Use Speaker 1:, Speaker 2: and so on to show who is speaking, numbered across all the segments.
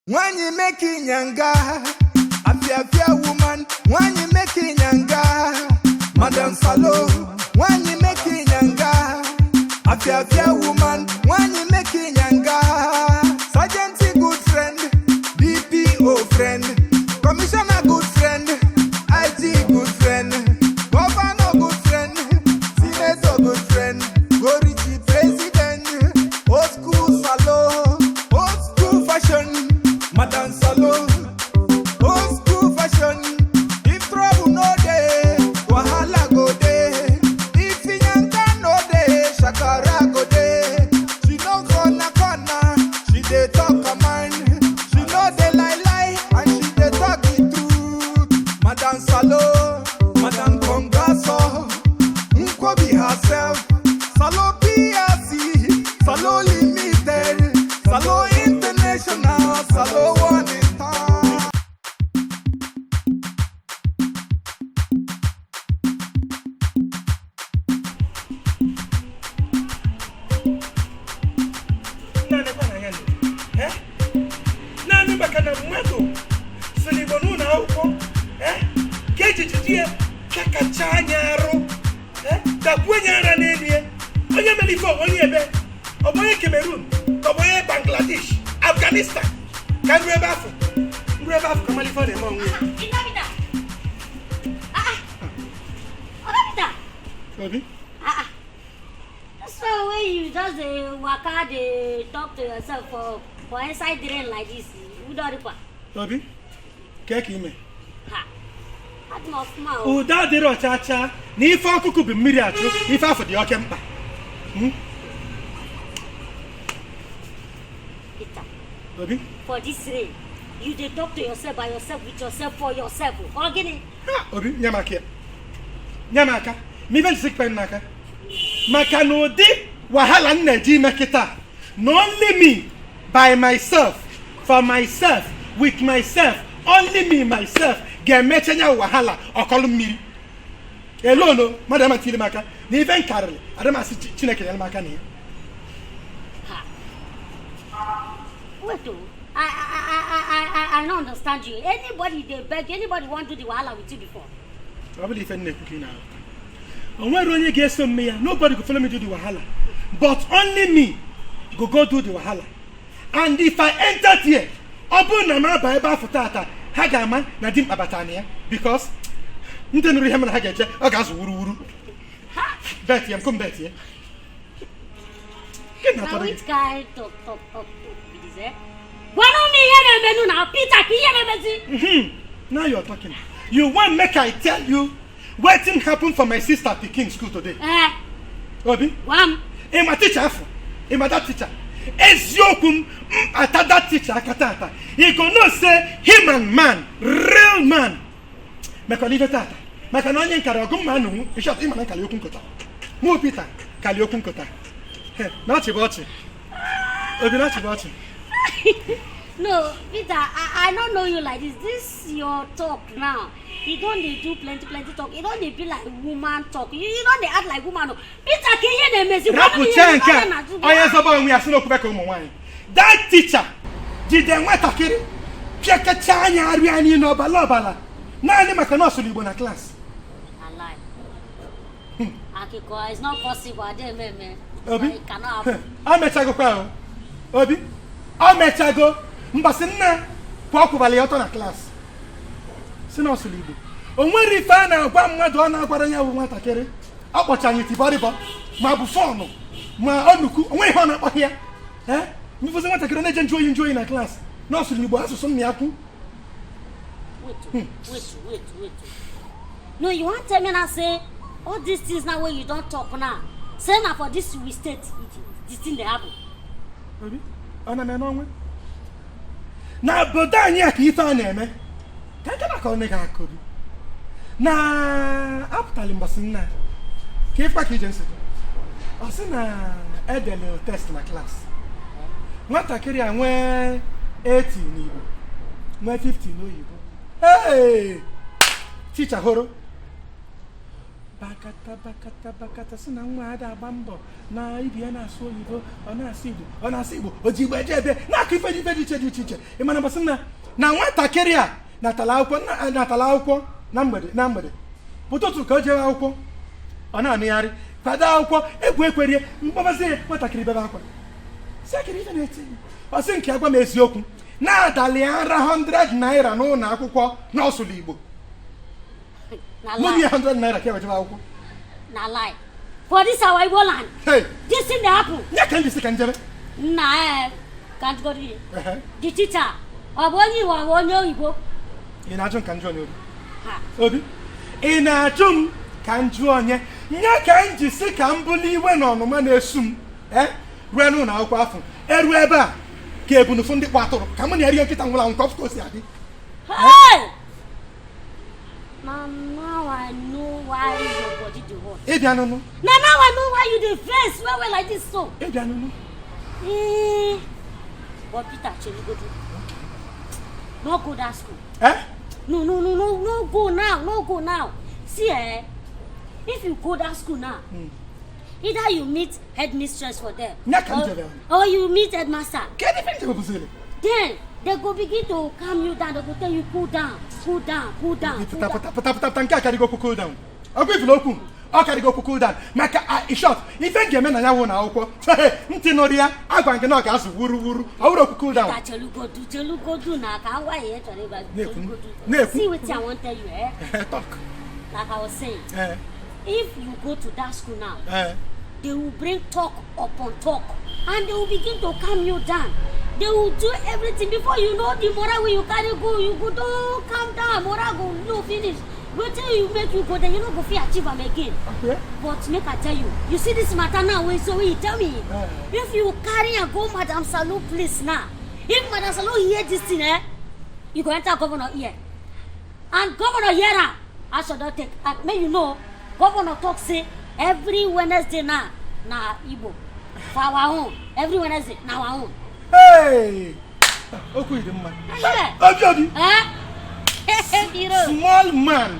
Speaker 1: Nwanyị make nyanga, afiafia woman. Nwanyị make nyanga, Madam Salo. Nwanyị make nyanga, afiafia woman. Nwanyị make nyanga, Sergeant good friend, DPO friend, Commissioner good friend, IG good friend, Governor good friend, Senator good friend, Gorichi president, old school Salo, old school fashion, Madam Salo, old school fashion. If trouble no dey, wahala go dey. If yanga no dey, shakara go dey. She no corner corner, she dey talk her mind. She no dey lie lie, and she dey talk the truth. Madam Salo, Madam Congaso, Nkwobi herself, Salo PLC, Salo Limited, Salo International, Salo One in Town.
Speaker 2: Naanị kwa na ya na eh? Naanị maka na mmadụ siri Igbo n'ụlọ akwụkwọ eh? Ka eji jide ya pịakacha anya arụ eh? Dakwuo nye ara n'elu ya. Onye mere ife, ọ bụ onye ebe? Ọ bụ onye Cameroon ka ọ bụ onye Bangladesh, Afghanistan? Ka nru ebe afọ, nru ebe afọ, ka mara ife ọ na-eme onwe ya.
Speaker 3: Peter, Peter. Ah, ah. Oga Peter.
Speaker 2: Obi.
Speaker 3: Ah, ah. This one wey you just dey waka dey talk to yourself for inside drain like this. Who don repa?
Speaker 2: Obi, kee ka ime?
Speaker 3: Ha. Adị m ọfụma o.
Speaker 2: Udo adịrị ọchacha na ife ọkụkụ bụ mmiri achụ ife afọ dị oke mkpa.
Speaker 3: Peter,
Speaker 2: Obi.
Speaker 3: for this rain, you dey talk to yourself by yourself with yourself for yourself. Ọ gịnị?
Speaker 2: Ha, Obi, nye m aka ya, nye m aka ma ife njisi pen n'aka maka na ụdị wahala m na-eji ime kịta na only me by myself, for myself, with myself, only me myself ga-emecha nya wahala ọkọlụ mmiri elono. Mmadụ ama tiri m aka na ife m karịrị adamasị. Chineke nyere m aka na ya.
Speaker 3: Ha. Wait o. I no understand you. Anybody dey beg, anybody wan do the wahala with you before?
Speaker 2: Ọ bụla ife m na-ekwu ka ị na-aghọta, o nwere onye ga-eso mme ya. Nobody go follow me do the wahala, but only me go go do the wahala. And if I enter there, ọ bụrụ na m aba ebe afọ tata, ha ga-ama na dimkpa batara na ya, because ndị nụrụ ihe mere ha ga-eje, ọ ga-azụ wuruwuru bet ya m bet ya. Gịnị
Speaker 3: Na
Speaker 2: na-atọrọ gị?
Speaker 3: which kind talk talk talk talk be this, eh? Gwanụ m ihe na-emenụ na Peter, ka ihe na-emezi.
Speaker 2: Now you're talking. You want make I tell you wetin happen for my sister pikin school today?
Speaker 3: Eh,
Speaker 2: Obi.
Speaker 3: Gwa m.
Speaker 2: Ịma teacher afọ, ịma that teacher, eziokwu m mkpata that teacher aka tata, you go know say him and man real man mekọrọ ife tata, maka na onye nkara ọgụ mma anụnwụ. In short, ịma na nkali okwu nkụta mụ Peter kali okwu nkụta. Na ọchị bụ ọchị, Obi, na ọchị bụ ọchị.
Speaker 3: No, Peter, I no know you like this. This your talk now. You don dey do plenty plenty talk. You don dey be like woman talk. You don dey act like woman o. Peter, ka ihe na-emezi. Gwanụ m
Speaker 2: Rapụcha
Speaker 3: ihe
Speaker 2: nke a.
Speaker 3: na-ajụ.
Speaker 2: Onye zọba onwe ya si n'okwube ka ụmụ nwaanyị. That teacher jide nwatakịrị pịakacha anya arịa niile ọbala ọbala naanị maka na ọ sụrụ Igbo na klaasị.
Speaker 3: Alai. Akụkọ, it's not possible. Ade eme eme.
Speaker 2: Obi.
Speaker 3: It cannot happen.
Speaker 2: O mechagokwa o, Obi, o mechago. Mbọsị nna kwa ọ kwụbara ya ọtọ na klaasị si na ọ sụrụ Igbo. O nwere ife a na-agwa mmadụ ọ na-agwara ya bụ nwatakịrị ọ kpọcha anyị tibọrịbọ ma bụ fọnụ ma ọnụkwu onwe ihe ọ na-akpọ ya. Ee, mfụzi nwatakịrị na-eje nju oyi nju oyi na klaasị na ọ sụrụ Igbo, asụsụ nna ya kwu.
Speaker 3: Wait o, wait o, wait o, wait o. No, you wan tell me now say all these things now wey you don talk now, say na for this we state this thing dey happen?
Speaker 2: Obi, ọ na-eme n'ọnwa na obodo anyị a ka ife a na-eme ka nke na ka ọ na akọbi na apụtali mbọsị nna ka ịfụkwa ka ije nsogbu. Ọ sị na edele test na klaasị, nwatakịrị a nwee 80 n'Igbo, nwee 50 n'oyibo. Hey! Teacher hụrụ Bakata bakata bakata si na nwa ada agba mbọ na ibi ya na-asụ oyibo, ọ na-asụ Igbo, ọ na-asụ Igbo, o ji Igbo eje ebe na-akụ ife dị ife dị iche dị iche iche. Ị mana mbọsị na nwatakịrị a natala akwụkwọ natala akwụkwọ na mgbede pụta ụtụtụ ka o jee akwụkwọ, ọ na-anụgharị kwado akwụkwọ egwu ekwerie mkpọbazie ya, nwatakịrị bebe akwa si akịrị ife na-eti. Ọ sị nke agwa m eziokwu na-adali ara 100 naira n'ụlọ akwụkwọ n'ọsụlụ Igbo.
Speaker 3: Na
Speaker 2: mụ
Speaker 3: lie.
Speaker 2: nye 100 naira ka ewejebe akwụkwọ.
Speaker 3: Na lie. For this our Igbo land,
Speaker 2: Hey,
Speaker 3: this thing dey happen.
Speaker 2: nye ka m jisi ka njebe.
Speaker 3: Nna, ka m godi.
Speaker 2: Ehe.
Speaker 3: The teacher, ọ bụ onye Igbo, ọ bụ onye oyibo?
Speaker 2: Ị na-ajụ m ka njụ onye, Obi?
Speaker 3: Ha.
Speaker 2: Obi, ị na-ajụ m ka m jụọ onye? Nye ka m ji si ka m bụli iwe na ọnụma na-esu m rue n'ụlọ akwụkwọ afọ eruo ebe a ka ebunufu ndị kpọ atụrụ ka mụ na erie nkịta nwụrụ anwụ ka ọ fụ ka o si adị.
Speaker 3: Hey! Na now I know why your body dey hot.
Speaker 2: Ịbịa nụnụ.
Speaker 3: Na now I know why you dey vex well well like this so.
Speaker 2: Ịbịa nụnụ.
Speaker 3: But Peter, chelugodu. No go that school.
Speaker 2: Eh.
Speaker 3: No, no, no, no, no go now, no go now. See if you go that school now, either you meet headmistress for there,
Speaker 2: Nya ka m jere.
Speaker 3: or you meet headmaster.
Speaker 2: Kedu ife njem bụziri?
Speaker 3: Then they go begin to calm you down. They go tell you, cool down, cool down, cool down, cool
Speaker 2: Pụta
Speaker 3: down.
Speaker 2: pụta pụta pụta pụta, nke a karịgo okwu cool down. Ọgụ ifuru okwu ọ karịgo okwu cool down maka in short, ife m ga-eme na ya wụ na akwụkwọ ntị nụrụ ya agwa nke na ọ ga-azụ wuru wuru, ọ wụrụ okwu cool down.
Speaker 3: Peter, chelugodu, chelugodu na ka ngwa ihe chọrọ ịgwa gị.
Speaker 2: Na-ekwu,
Speaker 3: Chelugodu.
Speaker 2: na-ekwu.
Speaker 3: See wetin I wan tell you, eh?
Speaker 2: Talk.
Speaker 3: Like I was saying, if you go to that school now, they will bring talk upon talk and they will begin to calm you down. They will do everything. Before you know, the moral wey you carry go, you go don calm down, moral go low finish. Wetin you make you go there, you no go fit achieve am again. But make I tell you, you see this matter now wey so wey you tell me, if you carry am go Madam Salo place now, if Madam Salo hear this thing, you go enter governor ear and governor hear am, action don take. And make you know, governor talk say every Wednesday now na Igbo for our own, every Wednesday na our own.
Speaker 2: Hey! Okwu dị mma. Obi, Obi.
Speaker 3: Eh? Hero.
Speaker 2: Small man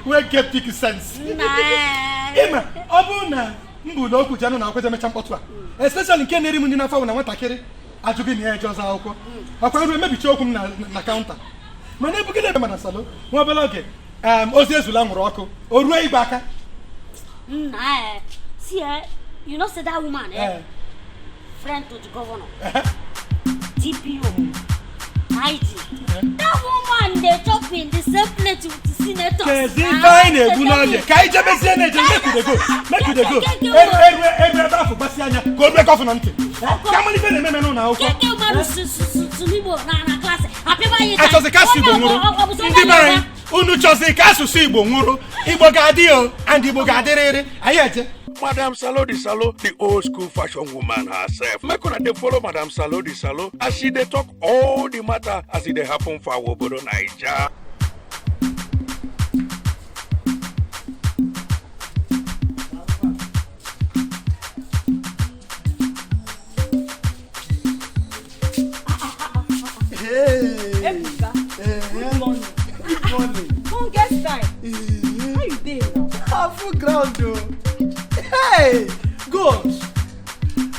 Speaker 2: wey get big sense.
Speaker 3: Nna, eh.
Speaker 2: Ịma ọ bụrụ na m bụ na okwu ji anụ na akwụkwọ emecha mkpọtụ a, especially nke na-eri m nri n'afọ bụ na nwatakịrị ajụghị na ya eje ọzọ akwụkwọ ọkwa nru emebicha okwu m na counter, mana ebugide ebe mana salo nwa obere oge ozi ezula nwụrụ ọkụ o ruo igbe aka.
Speaker 3: Nna, see, you know say that woman, friend to the governor, DPO, IG. That woman dey chop in the same plate with the senators.
Speaker 2: Kezi ife anyị na-egbu n'oge ka anyị jebezie na-eje. Make we dey go, make we dey go. Eru eru eru ebe afọ gbasi anya ka o rue governor ntị ka amalite na-eme n'ụlọ akwụkwọ.
Speaker 3: Keke mmadụ su n'Igbo na class apịaba ya.
Speaker 2: Achọzi ka asụsụ Igbo nwụrụ? Ndị be anyị, unu chọzi ka asụsụ Igbo nwụrụ? Igbo ga-adị o, and Igbo ga-adịrịrị. Anyị eje.
Speaker 4: Madam Salo the Salo, the old school fashion woman herself. Make una dey follow Madam Salo the Salo as she dey talk all the matter as e dey happen for our obodo Naija.
Speaker 2: Hey.
Speaker 5: Ebuka, good morning.
Speaker 1: Good morning.
Speaker 5: Longest time. How you dey now?
Speaker 1: I full ground o. Hey, God,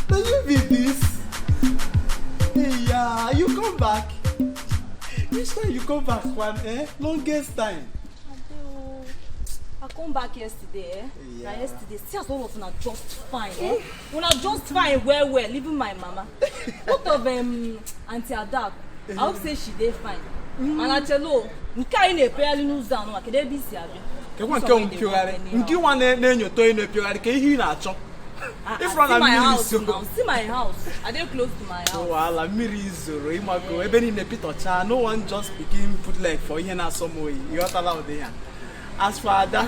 Speaker 1: na you be this? Hey, yeah, you come back. Which time you come back one, eh? Longest time.
Speaker 5: I come back yesterday, eh?
Speaker 1: Yeah.
Speaker 5: Na yesterday. See as all of una just fine, eh? Una just fine well well, even my mama. What of Aunty Adaku? I hope say she dey fine. Mana chelo, nke anyị na-epegharị n'ụzọ anụ a, kedu ebe i si abịa?
Speaker 6: Kekwa nke mpịogharị nke nwa na-enyoto ị na-epịogharị ka ihe ị na-achọ ịfụrụ na
Speaker 5: See my
Speaker 6: mmiri
Speaker 5: house
Speaker 6: zoro.
Speaker 5: now. See my house. I dey close to my house.
Speaker 6: Wahala mmiri zoro, ịmago ebe niile pitọcha. No one just begin put leg for ihe na-asọ m oyi, ịghọtala ụdị ya. As for Ada,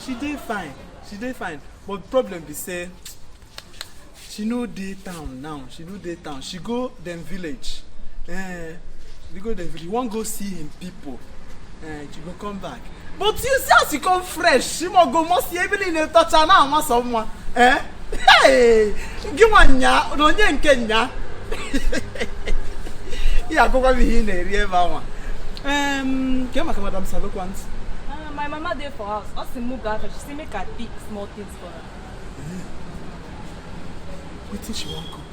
Speaker 6: she dey fine, she dey fine, but problem be say she no dey town now. She no dey town, she go dem village, she go dem village, wan go see him people. She go come back. But you see as you come fresh, imogo must ebe niile tọcha na-amasọ mma. Hey, gị nwa nya na onye nke nya ị agụkwa m ihe ị na-eri ebe anwa. Ke maka Madam Salokwant?
Speaker 5: Ah, My mama dey for house. Ọ sị mụ gaa afịa. She say make I pick small things for her.
Speaker 6: Wetin she wan cook?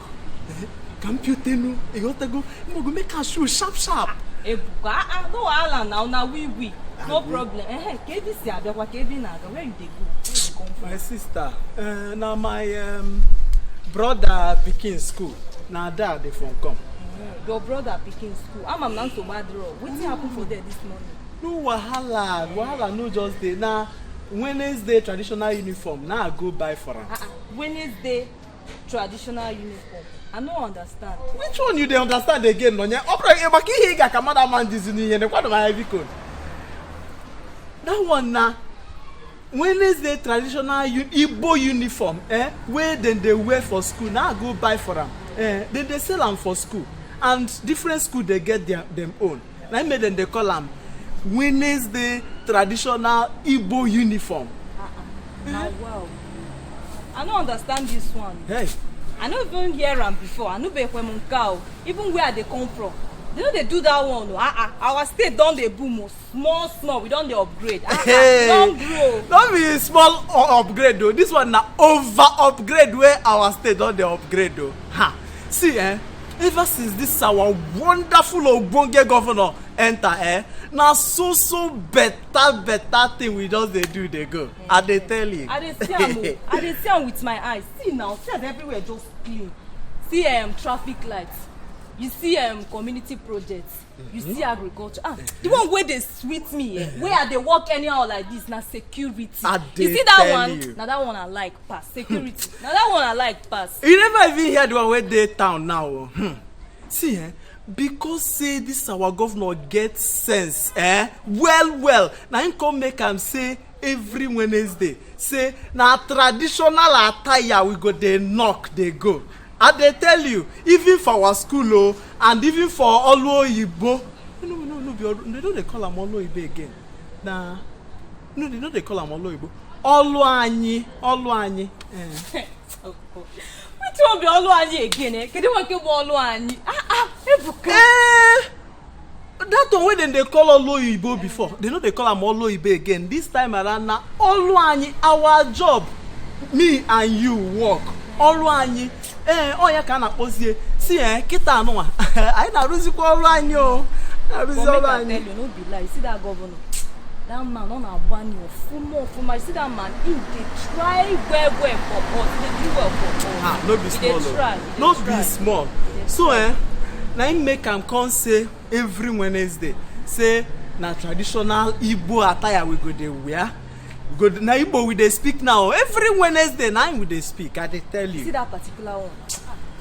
Speaker 6: Eh? Ka m piotenu, ịghọtago? Mmago make am show sharp sharp.
Speaker 5: Ebuka, ah ah, no wahala now, na we. No problem. Eh, ka ebe i si abịakwa, ka ebe ị na-aga, where you dey go? Where you dey come from?
Speaker 6: My sister, na my brother pikin school. Na there I dey from come.
Speaker 5: Your brother pikin school. Ama m na nsogbu adịrọ. Wetin happen for there this morning?
Speaker 6: No wahala, wahala no just dey. Na Wednesday traditional uniform na I go buy for am.
Speaker 5: Ah ah, Wednesday traditional uniform. I no understand.
Speaker 6: Which one you dey understand again, Nonye? Ọ bụrụ maka ihe ị ga ka mmadụ ama njizi n'ihe nekwanụ m anya biko. That one na Wednesday traditional Igbo uniform, eh, wey dem dey wear for school. Na I go buy for am. Eh, dem dey sell am for school and different school dey get their dem own. Na im make dem dey call am Wednesday traditional Igbo uniform.
Speaker 5: Na wow. I no understand this one.
Speaker 6: Hey.
Speaker 5: I no even hear am before. Anụbekwe m nke a o. Even where I dey come from, they no dey do that one o. Ah ah, our state don dey boom o. Small small, we don dey upgrade. Ah ah,
Speaker 6: Hey.
Speaker 5: we don grow.
Speaker 6: No be small upgrade o. This one na over upgrade wey our state don dey upgrade o. Ha! See eh, ever since this our wonderful ogbonge governor enter eh, na so so better better thing we just dey do dey go. I dey tell you.
Speaker 5: I dey see am o. I dey see am with my eyes. See now, see as everywhere just clean. See traffic light. You see community projects. You see agriculture. Ah, the one wey dey sweet me, eh, wey I dey work anyhow like this na security.
Speaker 6: I
Speaker 5: You
Speaker 6: dey
Speaker 5: see that
Speaker 6: tell
Speaker 5: one?
Speaker 6: you.
Speaker 5: Na that one I like pass. Security. Na that one I like pass.
Speaker 6: You never even hear the one wey dey town now o. Hmm. See eh, because say this our governor get sense eh, well well, na him come make am say every Wednesday say na traditional attire we go dey knock dey go. I dey tell you, even for our school o, and even for Oluoyibo, no no no be Olu, they no dey call am Oluoyibo again. Na no, they no dey call am Oluoyibo. Oluanyi, Oluanyi. Eh.
Speaker 5: Wetin wan be ọlụ anyị again eh? Kedu nwa nke bụ ọlụ anyị? Ah ah, Ebuka.
Speaker 6: Eh, that one wey dem dey call Oluoyibo before, they no dey call am Oluoyibo again. This time around na Oluanyi, our job, me and you work. Ọrụ anyị, ee, ọ ya ka a na-akpọzie. Si eh, kịta anụnwa, anyị na-arụzikwa ọrụ anyị o. Na-arụzi
Speaker 5: But make
Speaker 6: ọrụ
Speaker 5: I
Speaker 6: anyị.
Speaker 5: tell you, no be lie. You see that governor? That man ọ na-agbani ọfụma ọfụma. You see that man? He dey try well well for us. He dey do well for us.
Speaker 6: Ah, no be
Speaker 5: He
Speaker 6: small
Speaker 5: dey
Speaker 6: o.
Speaker 5: try. He dey
Speaker 6: No
Speaker 5: try.
Speaker 6: be small.
Speaker 5: He dey
Speaker 6: So
Speaker 5: try.
Speaker 6: eh, na him make am come say every Wednesday say na traditional Igbo attire we go dey wear. We go na Igbo we dey speak now. Every Wednesday na him we dey speak. I dey tell
Speaker 5: See
Speaker 6: you.
Speaker 5: that particular one?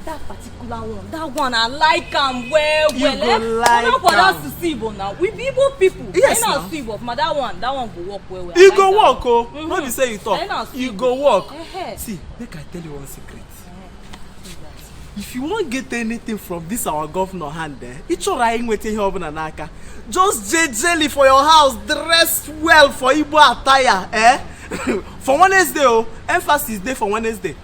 Speaker 5: That particular one, that one I like am well
Speaker 6: You
Speaker 5: well.
Speaker 6: go
Speaker 5: eh?
Speaker 6: like
Speaker 5: Una for that
Speaker 6: am.
Speaker 5: susu Igbo now. We be Igbo people.
Speaker 6: Yes,
Speaker 5: Na
Speaker 6: now.
Speaker 5: susu Igbo, ma that one go work well well. I
Speaker 6: E
Speaker 5: like
Speaker 6: go
Speaker 5: that
Speaker 6: work
Speaker 5: one.
Speaker 6: o.
Speaker 5: Mhm.
Speaker 6: No be say you talk.
Speaker 5: Na susu
Speaker 6: E
Speaker 5: Igbo.
Speaker 6: go work.
Speaker 5: Ehe.
Speaker 6: See, make I tell you one secret. If you wan get anything from this our governor hand eh, ị chọrọ inweta ihe ọbụla n'aka, just jejely for your house, dress well for Igbo attire eh? For Wednesday o, emphasis dey for Wednesday.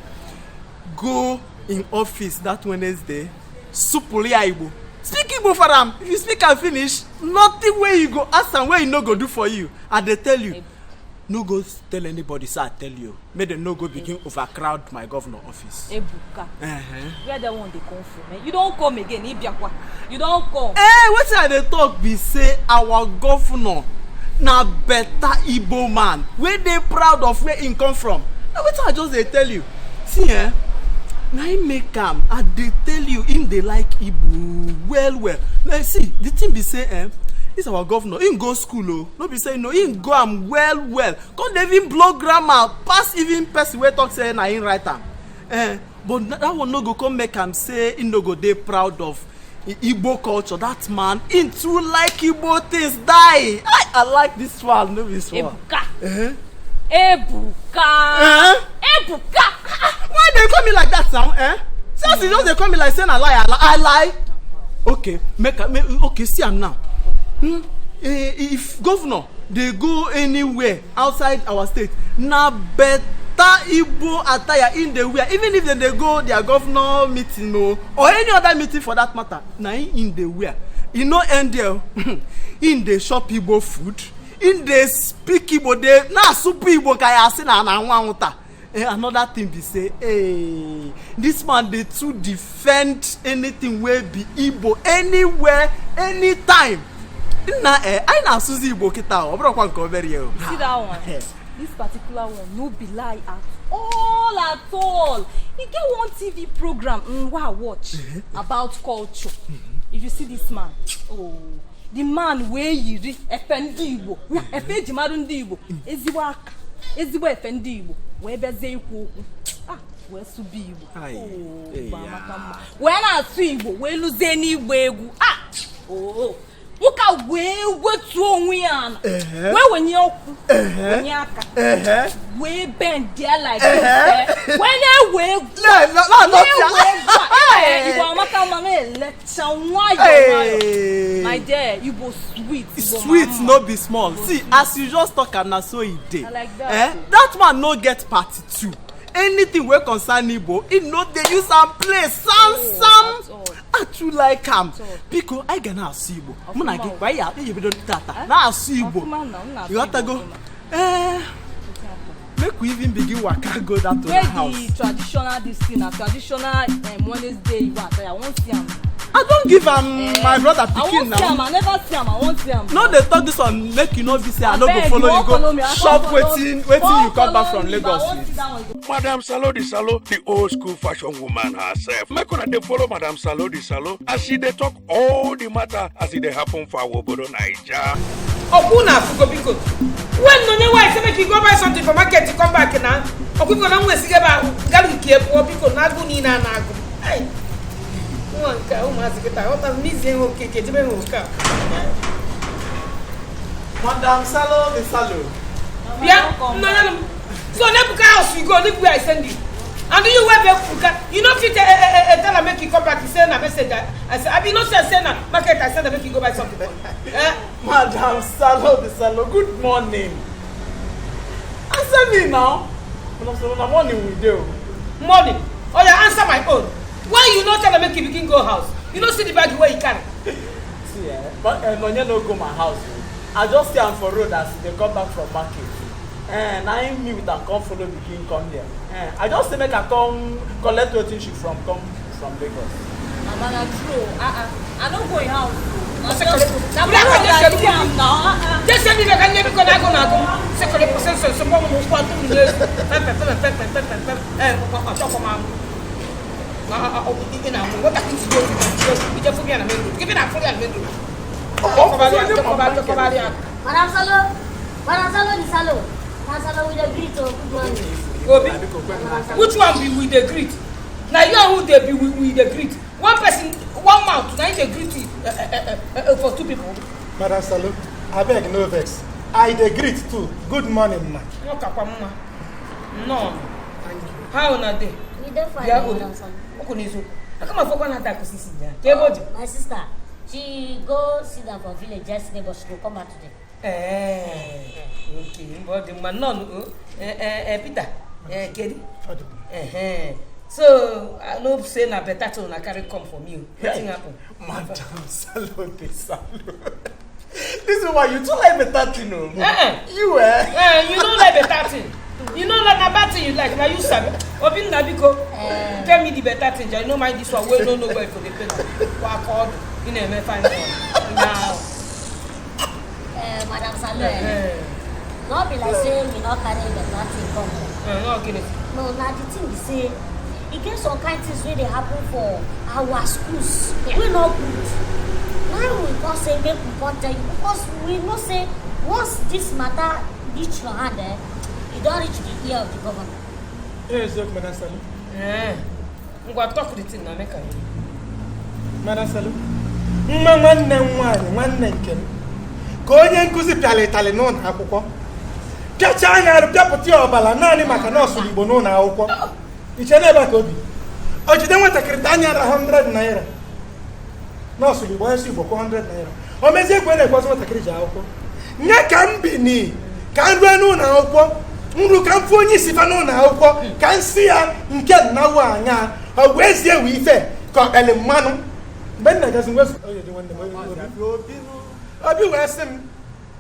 Speaker 6: Go in office that Wednesday, sụpụrụ ya Igbo. Speak Igbo for am. If you speak am finish, nothing wey you go ask am wey he no go do for you. I dey tell you. No go tell anybody say I tell you. Make dem no go begin overcrowd my governor office.
Speaker 5: Ebuka,
Speaker 6: Uh-huh.
Speaker 5: where that one dey come from? Eh? You don come again, Ibiakwa. You don come.
Speaker 6: Eh, wetin I dey talk be say our governor na better Igbo man wey dey proud of where him come from. Na wetin I just dey tell you. See eh, na him make am. I dey tell you, him dey like Igbo well well. Now see, the thing be say eh, this our governor, him go school o. No be say no, him go am well well. Come dey even blow grammar pass even person wey talk say na him write am. Eh, but that one no go come make am say him no go dey proud of Igbo culture. That man, him too like Igbo things die. I like this one, no be small.
Speaker 5: Ebuka.
Speaker 6: Eh?
Speaker 5: Ebuka.
Speaker 6: Eh?
Speaker 5: Ebuka.
Speaker 6: Why they call me like that now? Eh? Since you just dey call me like say na lie, I lie. Okay, make I make, okay, see am now. Hmm? Eh, if governor dey go anywhere outside our state, na better Igbo attire him dey wear. Even if dem dey go their governor meeting o, or any other meeting for that matter, na him dey wear. E no end there. Him dey chop Igbo food. Im dey speak Igbo, dey na-asụpụ Igbo ka ya asị na na-anwụ anwụ taa. Another thing be say, hey, this man dey too defend anything wey be Igbo anywhere, anytime. Nna, anyị na-asụzi Igbo kịta, ọ bụrụkwa nke obere ya o.
Speaker 5: See that one? This particular one no be lie at all at all. E get one TV program wey I watch about culture. If you see this man, oh, the man wey yiri efe ndị Igbo, ya efe eji mara ndị Igbo, ezigbo aka, ezigbo efe ndị Igbo, wee bịazie ikwu okwu, ah, wee sụba Igbo.
Speaker 6: Ai,
Speaker 5: Oh,
Speaker 6: eh,
Speaker 5: Igbo
Speaker 6: ya.
Speaker 5: amaka mma. Wee na-asụ Igbo, wee lụzie n'igba egwu. Ah, oh, nwoke a wee wetuo onwe ya ala, wee wenye ọkwụ, wenye aka, wee bend there like this, wee na-ewe egwu, na-ewe egwu a. Eh, Igbo amaka mma. Na-elecha nwayọ nwayọ. My dear, Igbo sweet. Igbo
Speaker 6: Sweet
Speaker 5: mama.
Speaker 6: no be small. See as you just talk am, na so e dey.
Speaker 5: Na like that.
Speaker 6: Eh, that man no get part two. Anything wey concern Igbo, e no dey use am play sam sam.
Speaker 5: At all.
Speaker 6: I too like am.
Speaker 5: At all.
Speaker 6: Biko, anyị ga na-asụ Igbo, mụ na gị.
Speaker 5: Ọfụma.
Speaker 6: Kwa anyị ebido tata na-asụ Igbo.
Speaker 5: Ọfụma na, m na-asụ Igbo
Speaker 6: Ịghọtago?
Speaker 5: ọfụma.
Speaker 6: Eh, make we even begin waka go that
Speaker 5: Where
Speaker 6: una house.
Speaker 5: the traditional this thing na traditional Wednesday Igbo attire, I wan see am.
Speaker 6: I don give am my brother
Speaker 5: I
Speaker 6: pikin
Speaker 5: wan see am.
Speaker 6: now.
Speaker 5: I never see am. I wan see am.
Speaker 6: No dey talk this one, make you no be say I no go
Speaker 5: Abeg,
Speaker 6: follow
Speaker 5: wan
Speaker 6: you go
Speaker 5: follow me, I
Speaker 6: shop
Speaker 5: come follow.
Speaker 6: wetin you come back
Speaker 5: Follow
Speaker 6: from
Speaker 5: me, but I
Speaker 6: Lagos
Speaker 5: wan see
Speaker 6: with.
Speaker 5: that one.
Speaker 4: Madam Salo the Salo, the old school fashion woman herself. Make una dey follow Madam Salo the Salo as she dey talk all the matter as e dey happen for our obodo Naija.
Speaker 7: Ọkwụ na afụgo, biko, when nonye nwaanyị sị make you go buy something for market, you come back na ọkwụgo na nwa esighị ebe ahụ gara nke pụọ. Biko, na agụ niile a na-agụ. Ai, nwa nke a, ụmụazị kịta ghọta m izie ha okeke ejebe ha oke a.
Speaker 6: Madam Salo the Salo.
Speaker 7: Bịa nnọnyere m. So Nebuka house you go, leave where I send you, and you wey be Ebuka, you no fit tell am make you come back. You say na message I say, abi no say I say na market I send am make you go buy something for eh?
Speaker 6: Madam Salo the Salo, good morning. Answer me now. Madam Salo, na morning we dey o.
Speaker 7: Morning. Oya, answer my own. Why you no tell am make you begin go house? You no see the bag wey you carry?
Speaker 6: See eh, but Nonye no go my house o. I just see am for road as e dey come back from market. Na him me with am come follow begin come here. I just say make I come collect wetin she from come from Lagos.
Speaker 5: Mama, na true. Ah ah, I no go im house o. Na
Speaker 7: Ose
Speaker 5: just na
Speaker 7: Bụrụ aka
Speaker 5: road I
Speaker 7: na-ese
Speaker 5: see am na. Ah ah.
Speaker 7: Jese mi ka nne, biko, na agụ na agụ sekọrọ pọsensọ nso mgbe ọmụmụ ụkwụ atụ m n'ezu pepe pepe pepe pepe pepe. Ee, ọchọkwa m amụ na ị na-amụ nwata ka isi otu ije fụ ya na main road gị na-afụ ya na main road. Chọkọbalị ya.
Speaker 3: Madam Salo, Madam Salo the Salo. Madam Salo, we dey greet o. Good morning.
Speaker 7: Obi, which one be we dey greet? Na you and who dey be we dey greet? One person, one mouth na him dey greet you for two people.
Speaker 2: Madam Salo, abeg, no vex. I dey greet too. Good morning, ma.
Speaker 7: Wọn kakwa mma. Nnọọ.
Speaker 2: Thank you.
Speaker 7: How una dey?
Speaker 3: We dey fine,
Speaker 7: Bịa, Obi.
Speaker 3: Madam Salo.
Speaker 7: Ọkụ n'eziokwu, aka m afọkwa na ata akụsisi ya ka ebe ọ dị.
Speaker 3: My sister, she go sit down for village yesterday, but she go come back today.
Speaker 7: Ee, okay, mgbe ọ dị mma. Nnọọ o. Ee, Peter, ee, kedu?
Speaker 2: Ọ dị mma.
Speaker 7: Ehe. So I know say na better thing una carry come for me o. Wetin happen?
Speaker 6: Madam Salo the Salo. This woman, you too like better thing o.
Speaker 7: Eh, eh.
Speaker 6: You eh?
Speaker 7: Eh, you no like better thing. You no like, na bad thing you like. Na you sabi. Obinna, biko, tell me the better thing. You no mind this one wey no know where for dey pay wa aka ọdụ ị na-eme fine one now.
Speaker 3: Madam Salo, eh, no be like say we no carry better thing come.
Speaker 7: Eh, no gini?
Speaker 3: No, na the thing be say, e get some kind things wey dey happen for our schools wey no good. Na we come say make we come tell you because we know say once this matter reach your hand, eh, e don reach the ear of the governor.
Speaker 2: Eziokwu, Madam Salo.
Speaker 7: Eh, ngwa, talk the thing na make I hear.
Speaker 2: Madam Salo, nwa nwanne m nwaanyị, nwanne nke m, ka onye nkụzi pịara ịtalị n'ụlọ akwụkwọ, pịachaa anya arụ, pịapụta ya ọbara, naanị maka na ọ sụrụ Igbo n'ụlọ akwụkwọ. Iche n'ebe a ka obi o jide nwatakịrị ta anya ara 100 naira na ọ sụrụ Igbo. Onye sụ Igbo kwụọ 100 naira. O mezie ekwe na-ekwesị nwatakịrị ji akwụkwọ nye ka m bini ka m rue n'ụlọ akwụkwọ nru, ka m fụ onye isi fa n'ụlọ akwụkwọ, ka m si ya nke nnawu anya ọ wee zie wee ife ka ọ kpeli mmanụ. Mgbe m na-agazi nwe onye dị nwanne m obi, obi wee sị m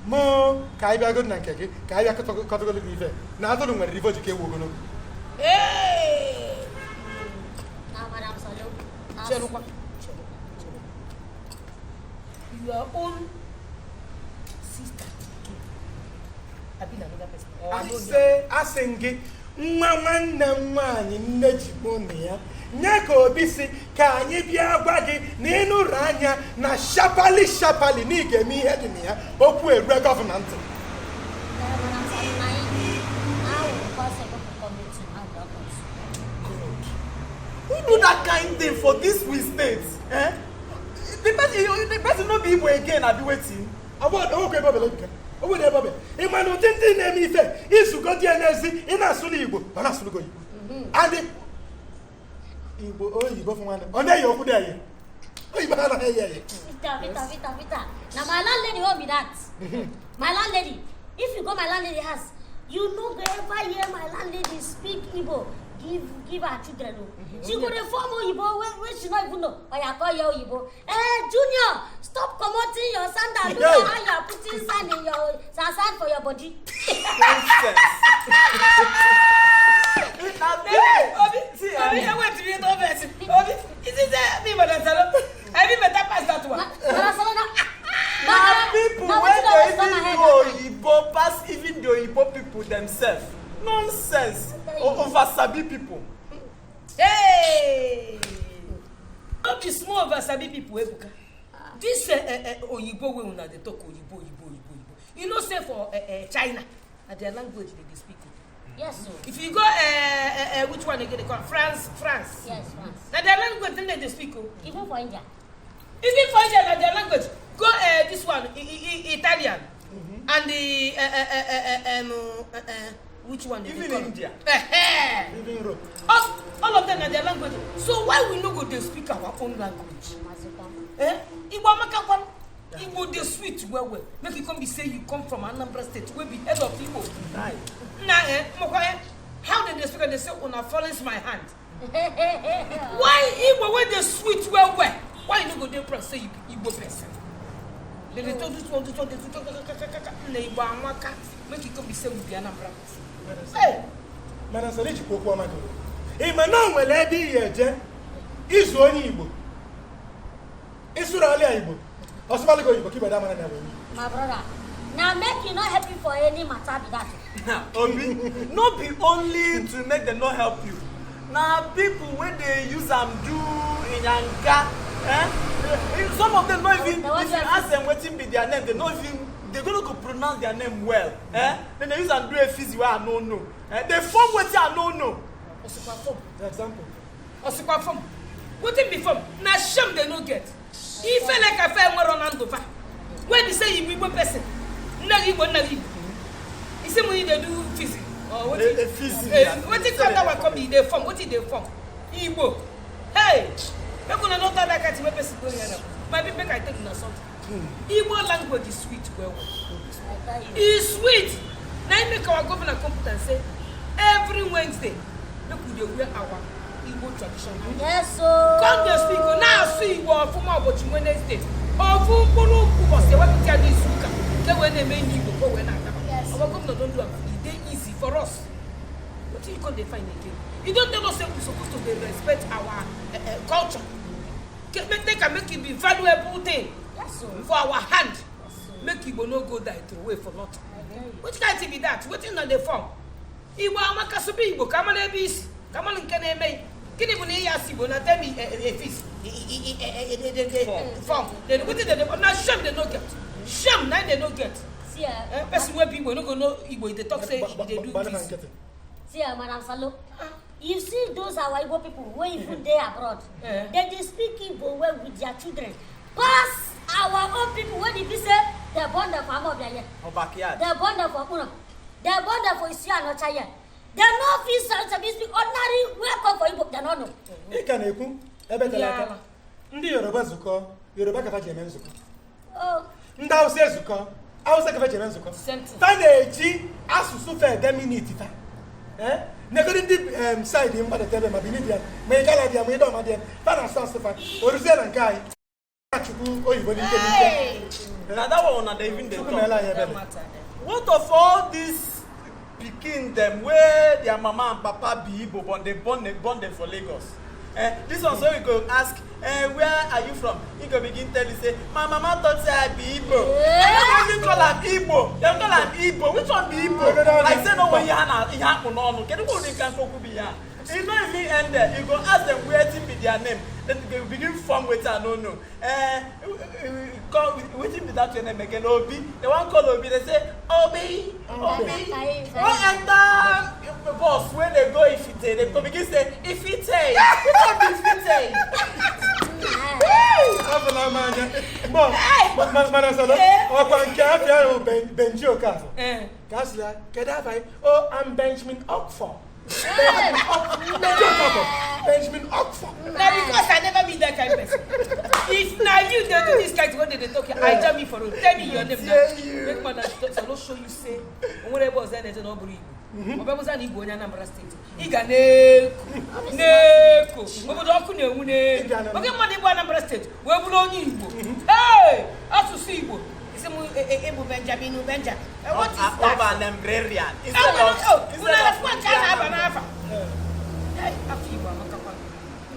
Speaker 2: Mụ ka anyị bịago na nke gị, ka anyị bịa kọtagolo gị ife na atụrụ nwere ife ojike ewu ogologo.
Speaker 7: Hey!
Speaker 3: Na Madam Salo.
Speaker 7: Chelukwa. Chelukwa. Chelukwa. Your own sister pikin. Abi na another person? Or I no know.
Speaker 2: Asị asị m gị, nwa nwanne m nwaanyị nne ji mụ na ya nye ka Obi si ka anyị bịa gwa gị na ịnụrụ anya na sharply sharply na ị ga-eme ihe dị na ya, okwu erue governor ntị.
Speaker 3: Madam Salo, na him. Now we call say people come meeting. Now we don come.
Speaker 6: Who do that kind thing for this we state, eh? The person no be Igbo again, abi wetin?
Speaker 2: Ọwụkwa ebe ọbịa nke o nwere ebe ọbịa. Ị ma na ụdị ndị na-eme ife izugo dị ya n'ezi, ị na-asụrụ Igbo, ọ na-asụrụ gị oyibo. Adị Igbo oyibo fụ nwanne, ọ na-eyi okwu dị eyi oyibo, ha anaghị eyi eyi.
Speaker 3: Peter, Peter, Peter, Peter. Na my landlady own be that. My landlady. If you go my landlady house, you no go ever hear my landlady speak Igbo. Give her children o. She go dey form oyibo wey she no even know. Oya call your oyibo. Eh, Junior, stop commoting your sandal. Look at how you are putting sand in your sand for your body.
Speaker 6: Nonsense. Na
Speaker 7: Obi,
Speaker 6: see,
Speaker 7: Obi, wait till you don't vex. Obi, is it me, Madam Salo? I be better pass that one.
Speaker 3: Madam Salo, na
Speaker 6: Na people
Speaker 3: na
Speaker 6: wey
Speaker 3: wetin
Speaker 6: dey
Speaker 3: always come
Speaker 6: even
Speaker 3: my head
Speaker 6: do
Speaker 3: that time.
Speaker 6: oyibo pass even the oyibo people themselves. Nonsense. Over sabi people.
Speaker 7: Hey! No be small over sabi people, Ebuka. This oyibo wey una dey talk, oyibo, oyibo, oyibo, oyibo. You know say for China, na their language they dey speak o.
Speaker 3: Yes, o.
Speaker 7: If you go which one again they call France, France.
Speaker 3: Yes, France.
Speaker 7: Na their language dem dey speak o.
Speaker 3: Even for India.
Speaker 7: Even for India, na their language. Go this one, Italian. And the which one they dey
Speaker 6: Even
Speaker 7: call am?
Speaker 6: India.
Speaker 2: Even Europe.
Speaker 7: All of them na their language. So why we no go dey speak our own language?
Speaker 3: Mazikwa.
Speaker 7: Eh? Igbo amaka kwan. Igbo dey sweet well well. Make e come be say you come from Anambra State wey be head of Igbo. Na eh, mokwa eh, how dem dey speak am, dey say una fallings my hand. Why Igbo wey dey sweet well well? Why you no go dey proud say you be Igbo person? Dem dey talk this one, this one, dey talk kaka. Na Igbo amaka. Make e come be say we be Anambra person. Hey!
Speaker 2: Mana sọrọ ijikwa okwu ọma gị, ị ma na o nwere ebe ị ga-eje izu onye Igbo, ịsụrụ alịa Igbo, ọsụmalụ gị oyibo ka igbede amara na wee.
Speaker 3: My brother, na make you no help you for any matter be that.
Speaker 6: Obi, no be only to make dem no help you. Na people wey dey use am do inyanga, eh? Some of them no even
Speaker 3: They want
Speaker 6: if you
Speaker 3: to
Speaker 6: ask them wetin be their name, they no even, they no go pronounce their name well, eh? Then they use am do efizi wey I no know, eh? They form wetin I no know.
Speaker 7: Osikwa form.
Speaker 2: Example.
Speaker 7: Osikwa form. Wetin be form? Na shame dem no get. Ife like afe nwere na ndụ fa. Wey be say you be Igbo person. Nne gị Igbo, nna gị Igbo. Isi mu you dey do physics or wetin?
Speaker 6: Efizi.
Speaker 7: Eh, wetin come that one come be dey form? Wetin dey form? Igbo. Hey! Make una no talk that kind thing wey person go hear am. My people, make I tell una something. Igbo language is sweet well well.
Speaker 3: I tell you.
Speaker 7: E sweet. Na im make our governor come put am say every Wednesday make we dey wear our Igbo tradition.
Speaker 3: Yes, o.
Speaker 7: Come dey speak o, na-asụ Igbo ọfụma ụbọchị Wednesday. Ofu mkpụrụ ụbọchị ewepụta ya n'izu ụka nke wee na-eme ihe Igbo ka o wee na-adaba.
Speaker 3: Yes.
Speaker 7: Our governor don do am. E dey easy for us. Wetin you come dey find again? You don tell us say we suppose to dey respect our culture. Make am make e be valuable thing
Speaker 3: Yes, o.
Speaker 7: for our hand.
Speaker 3: Yes, o.
Speaker 7: Make Igbo no go die throway for nothing.
Speaker 3: I tell you.
Speaker 7: Which kind thing be that? Wetin na dey form? Igbo amaka, sụba Igbo ka amara ebe isi, ka amara nke na-eme. Gịnị bụ na ihe asụ Igbo na tell me efis form? Then wetin dey dey na shame dey no get. Shame na im dey no get.
Speaker 3: See,
Speaker 7: Eh, person wey be Igbo no go know Igbo, e dey talk say e dey do
Speaker 2: Gbana
Speaker 7: this.
Speaker 2: nkịtị.
Speaker 3: See, Madam Salo, you see those our Igbo people wey even dey abroad,
Speaker 7: Eh.
Speaker 3: they dey speak Igbo well with their children. Pass our own people wey dey be say they born them for Amobia here,
Speaker 6: For backyard.
Speaker 3: they born them for Okpuno, they born them for Isi Anocha here. They no fit sabi speak ordinary welcome for Igbo, they no know.
Speaker 2: Ị ka na-ekwu ebe tere aka.
Speaker 7: Yala.
Speaker 2: Ndị Yoruba zukọ, Yoruba kafa ji eme nzukọ.
Speaker 3: Oh,
Speaker 2: Ndị Hausa ezukọ, Hausa kafa ji eme nzukọ.
Speaker 7: Same thing.
Speaker 2: Fa na-eji asụsụ fa ede minute fa. Eh? Negodi ndị side mgbadata ebe ma Benin dị ya, ma Igala dị ya, ma Idoma dị ya, fa na-asụ asụ fa. Oruzie na nke anyị. Chukwu oyibo n'ike n'ike.
Speaker 6: Na that one una dey even dey
Speaker 2: Chukwu meela anyị
Speaker 6: talk.
Speaker 2: ebere.
Speaker 6: What of all these pikin dem wey their mama and papa be Igbo but they born them for Lagos? Eh, this one so you go ask, eh, where are you from? He go begin tell you say, my mama talk say I be Igbo. Dem no even call am Igbo. Dem call am Igbo. Which one be Igbo? Like say no one ihe na ihe akpụ n'ọnụ. Kedu kwa ụdị nka okwu bụ ihe a? E no even end there. You go ask them wetin be their name. Then they go begin form wetin I no know. Eh, call wetin be that your name again? Obi. They wan call Obi. They say Obi, Obi. Wan enter bus wey dey go Ifite. They go begin say Ifite. Which one be Ifite?
Speaker 2: Afụla m anya. Mana Salo, ọkwa nke afịa ahụ Benji Okafor. Ka a sị ya, kedu afa gị? Oh, I'm Benjamin Okfor. Benjamin Okfor. Benji Okafor. Benjamin Okfor.
Speaker 7: Na because I never be that kind person. If na you dey do this kind thing wey dey dey talk here, I jam you for road. Tell me your name now. Make Madam Salo show you say onwere ebe ọzọ a na-eje na ọ bụrụ Igbo. Ọ bịabụza na Igbo onye Anambra Steeti. Ị ga na-eko na-eko obodo ọkụ na-enwu n'elu. Oge mmadụ ịbụ Anambra Steeti wee bụrụ onye Igbo. Ee, asụsụ Igbo. Isi m ịbụ Benjamin Benjamin. What is that?
Speaker 6: Ọ bụ Anambrarian. Instead of
Speaker 7: Unu na-afụ nke a na-aba n'afa. Hey, afọ Igbo amakakwa.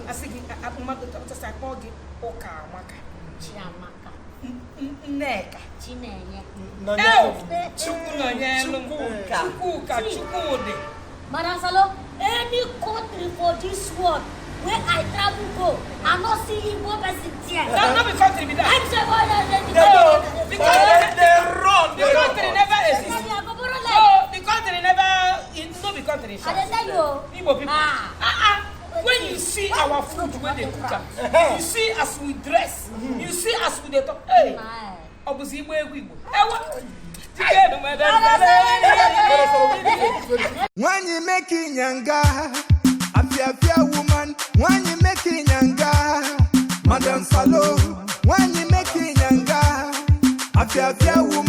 Speaker 7: Asị gị mmadụ tọsị akpọ gị ụka amaka.
Speaker 3: Chiamaka.
Speaker 7: Nneka.
Speaker 3: Chinenye.
Speaker 7: Chukwu nọnyelụ m.
Speaker 6: Chukwuka.
Speaker 7: Chukwuka, Chukwudị.
Speaker 3: Madam Salo, any country for this world wey I travel go, I no see Igbo person there.
Speaker 7: No, no be country be that.
Speaker 3: I'm say, oh, yeah, yeah,
Speaker 7: No,
Speaker 3: yeah.
Speaker 7: because
Speaker 6: They run.
Speaker 7: the country never exist.
Speaker 3: I go borrow leg.
Speaker 7: No, the country never, it no be country.
Speaker 3: I dey tell you.
Speaker 7: Igbo people.
Speaker 3: Ah.
Speaker 7: Ah, ah. When you see our food wey dey cook am, you see as we dress, you see as we dey talk. Hey, ọ bụzi Igbo egwu Igbo. Ewa. Jikere Madam Salo.
Speaker 1: Nwanyị make nyanga, afiafia woman. Nwanyị make nyanga, Madam Salo. Nwanyị make nyanga, afiafia woman.